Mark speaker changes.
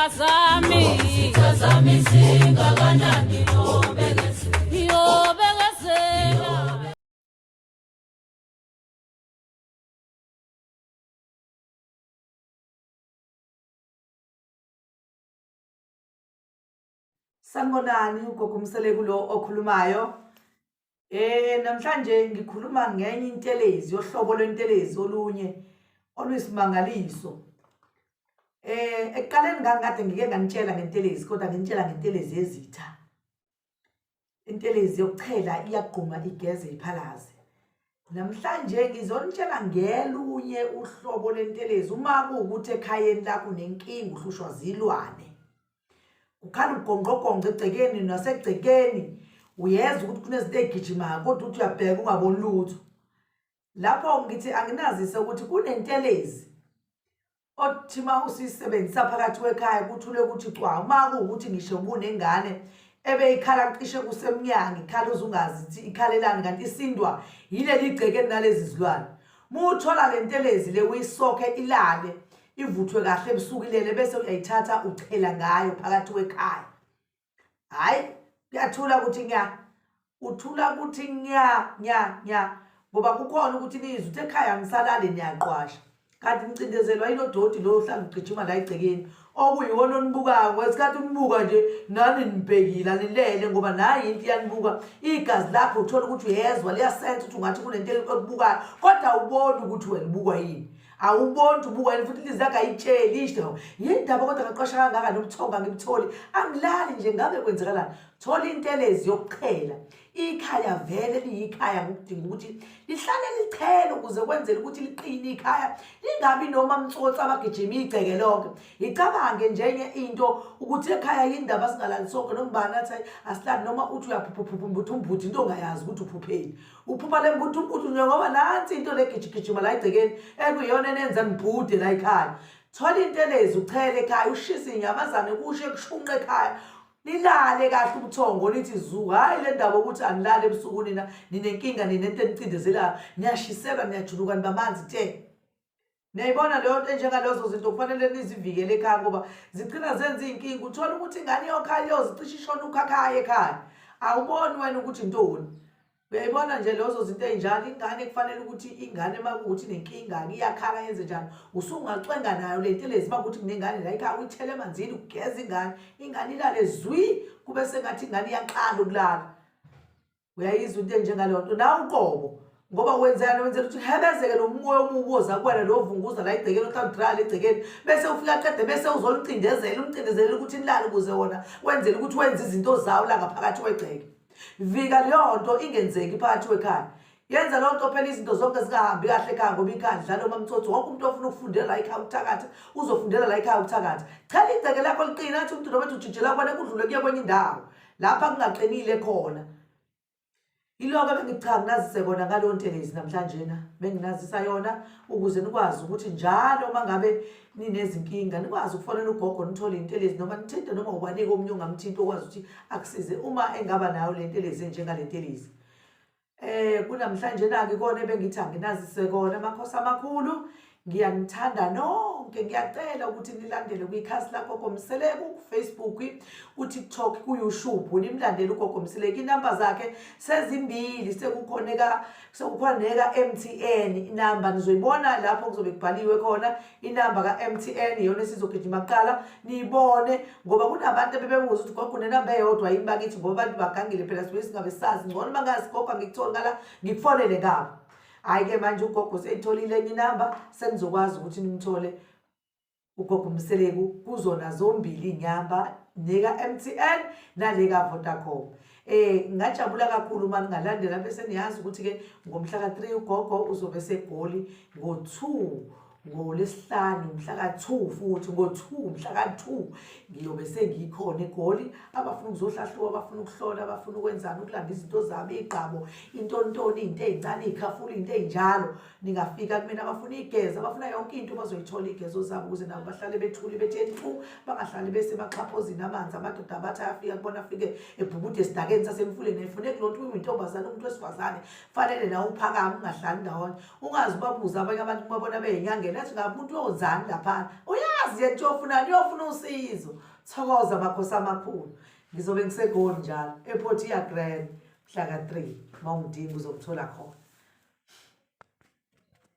Speaker 1: zami.
Speaker 2: Izitha zami zingakanani yobekezela.
Speaker 1: Yobekezela.
Speaker 3: Sanibonani, uGogo Mseleku lo okhulumayo. Namhlanje ngikhuluma ngenye intelezi yohlobo lwentelezi olunye oluyisimangaliso. Ekuqaleni ngangikade ngike nganitshela ngentelezi kodwa nginitshela ngentelezi yezitha. Intelezi yokuchela iyagquma igeze iphalaze. Namhlanje ngizonitshela ngelunye uhlobo lwentelezi uma kuwukuthi ekhayeni lakho unenkinga uhlushwa zilwane. Kukhala ugongqogongqo egcekeni nasegcekeni uyezwa ukuthi kunezinto ey'gijimayo kodwa uthi uyabheka ungaboni lutho. Lapho ngithi anginazise ukuthi kunentelezi othi uma usuyisebenzisa phakathi kwekhaya kuthule ukuthi cwa uma kuwukuthi ngisho ubunengane ebeyikhala cishe kusemnyango ikhala uze ungazi ukuthi ikhalelani kanti isindwa yileli gceke nalezi zilwane. Uma uthola le ntelezi le uyisokhe ilale ivuthwe kahle ebusuku ilele bese uyayithatha uchela ngayo phakathi kwekhaya. Hhayi, kuyathula ukuthi nya, uthula ukuthi nya nya nya ngoba kukhona ukuthi nizwe ukuthi ekhaya ngisalale niyaqwasha kanti nicindezelwa yilo doti lo ohlala ugijima la egcekeni okuyiwona onibukayo ngesikhathi unibuka nje nani nibhekile anilele ngoba nayi into iyanibuka igazi lakho uthola ukuthi uyezwa liyasensa ukuthi ungathi kunento ekubukayo kodwa awuboni ukuthi wena ubukwa yini. Awuboni ukuthi ubukwa yini futhi inhliziyo yakho ayitsheli isho yindaba kodwa ngaqasha kangaka nobuthongo angibutholi angilali nje ngabe kwenzakalani. Thola intelezi yokuchela ikhaya vele liyikhaya ngokudinga ukuthi lihlale lichele ukuze kwenzele ukuthi liqine ikhaya lingabi noma mtsotsi abagijima igceke lonke. Icabange njenye into ukuthi ekhaya yindaba singalali sonke noma ubani athi asilali noma uthi uyaphupha umbuthu umbuthu into ongayazi ukuthi uphupheni. Uphupha le mbuthu umbuthu nje ngoba nansi into le gijigijima la egcekeni ekuyiyona enenza nibhude la ekhaya. Thola intelezi uchele ekhaya ushise inyamazane kushe kushunqe ekhaya. Nilale kahle ubuthongo nithi zu hhayi le ndaba ukuthi anilali ebusuku nina ninenkinga ninento enicindezelayo niyashiselwa niyajuluka nibamanzi te. Niyayibona leyo nto enjengalezo zinto kufanele nizivikele ekhaya ngoba zigcina zenza iy'nkinga. Uthole ukuthi ingane iyokhala iyozicisha ishone ukhakhayi ekhaya. Awuboni wena ukuthi intoni. Uyayibona nje lezo zinto ey'njalo ingane kufanele ukuthi ingane uma kuwukuthi inenkinga-ke iyakhala yenze njani usungacwenga nayo le ntelezi uma kuwukuthi kunengane la ekhaya uyithele emanzini ugeze ingane ingane ilale zwi kube sengathi ingane iyaqala ukulala. Uyayizwa into enjengaleyo nto nawe uqobo ngoba wenzani wenzela ukuthi uhebezeke lo moya omubi oza kuwena lo vunguza la egcekeni ohlala udrala egcekeni bese ufika qede bese uzolicindezela umcindezele ukuthi nilale ukuze wona wenzele ukuthi wenze izinto zawo la ngaphakathi kwegceke. Vika leyo nto ingenzeki phakathi kwekhaya. Yenza leyo nto phela izinto zonke zingahambi kahle ekhaya ngoba ikhaya lidlala omamtsotsi wonke umuntu ofuna ukufundela la ekhaya ukuthakatha uzofundela la ekhaya ukuthakatha. Chela igceke lakho liqine athi umuntu noma ethi ujijela kubona kudlule kuye kwenye indawo lapha kungaqinile khona. Yiloko ebengithi cha nginazise kona ngaleyo ntelezi namhlanjena benginazisa yona ukuze nikwazi ukuthi njalo uma ngabe ninezinkinga nikwazi ukufonela ugogo nithole intelezi noma nithinte noma ubanike omunye ongamthinta okwazi ukuthi akusize uma engaba nayo le ntelezi enjengale ntelezi. Kunamhlanje na ke kona ebengithi anginazise kona amakhosi amakhulu ngiyanithanda nonke ngiyacela ukuthi nilandele kwikhasi lagogo Mseleku kuFacebook kuTikTok kuYouTube nimlandele ugogo Mseleku inamba zakhe sezimbili sekukhona sekukhona neka MTN inamba nizoyibona lapho kuzobe kubhaliwe khona inamba ka-MTN iyona esizogijima kuqala niyibone ngoba kunabantu ebebebuza ukuthi gogo unenamba eyodwa yini bakithi ngoba abantu bagangile phela sibuye singabe sazi ngcono uma ngazi gogo angikutholi ngala ngikufonele ngabo. Hhayi-ke manje ugogo seyitholile enye inamba senizokwazi ukuthi nimthole ugogo Mseleku kuzona zombili iy'nyamba neka-MTN nale ka-Vodacom. Ngingajabula kakhulu uma ningalandela bese niyazi ukuthi-ke ngomhla ka-3 ugogo uzobe seGoli ngo-2 ngoLwesihlanu mhla ka-2 futhi ngo-2 mhla ka-2 ngiyobe sengikhona eGoli. Abafuna ukuzohlahluka, abafuna ukuhlola, abafuna ukwenzani, ukulanda izinto zabo, iy'gqabo, intontoni, iy'nto ey'ncane, iy'khafula, iy'nto ey'njalo. Ningafika kumina abafuna igeza, abafuna yonke into bazoyithola igezo zabo ukuze nabo bahlale bethule bethe ntu, bangahlali besemaxhaphozini amanzi amadoda abathi ayafika kubona afike ebhukude esidakeni sasemfuleni ayifuneki loo nto uyintombazane umuntu wesifazane fanele nawe uphakame ungahlali ndawonye ungaze ubabuze abanye abantu ubabona beyinyangeni athi ngabe umuntu uyonzani laphana uyazi. Uyazi yena ukuthi uyofunani, uyofuna usizo. Thokoza makhosi amakhulu. Ngizobe ngiseGoli njalo, ePortia Grand mhla ka-3. Uma ungidinga uzongithola khona.